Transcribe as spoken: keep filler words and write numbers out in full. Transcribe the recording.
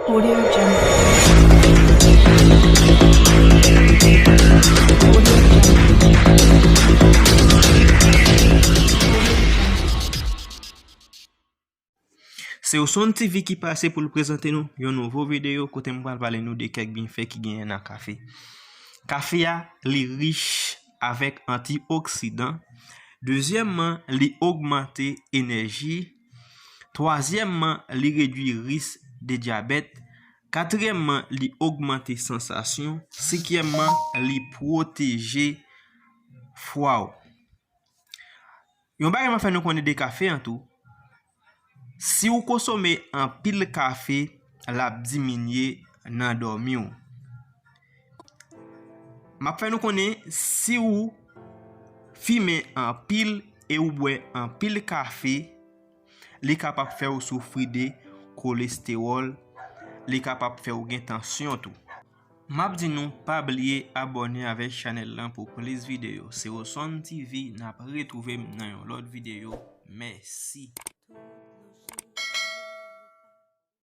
Audio Jungle. Se Osonn T V ki pase pou l prezante nou yon nouvo videyo kote m pral pale nou de kèk byenfè ki genyen nan kafe. Kafe a, li rich avèk antioksidan. Dezyèmman, li ogmante enèji. Twazyèmman, li redwi risk de dyabèt. Katriyèmman, li ogmante sansasyon. Senkyèmman, li pwoteje fwa w. Yon bagay m ap fè nou konnen de kafe an tou, si w konsome anpil kafe, l ap diminye nan dòmi w. M ap fè nou konnen si w fimen anpil e w bwè anpil kafe, li kapab fè w soufri de kolestewòl, li kapab fè w gen tansyon tou. M ap di nou pa bliye abòne avèk chanèl lan pou plis videyo. Se Osonn T V, n ap retwouve m nan yon lòt videyo. Mèsi.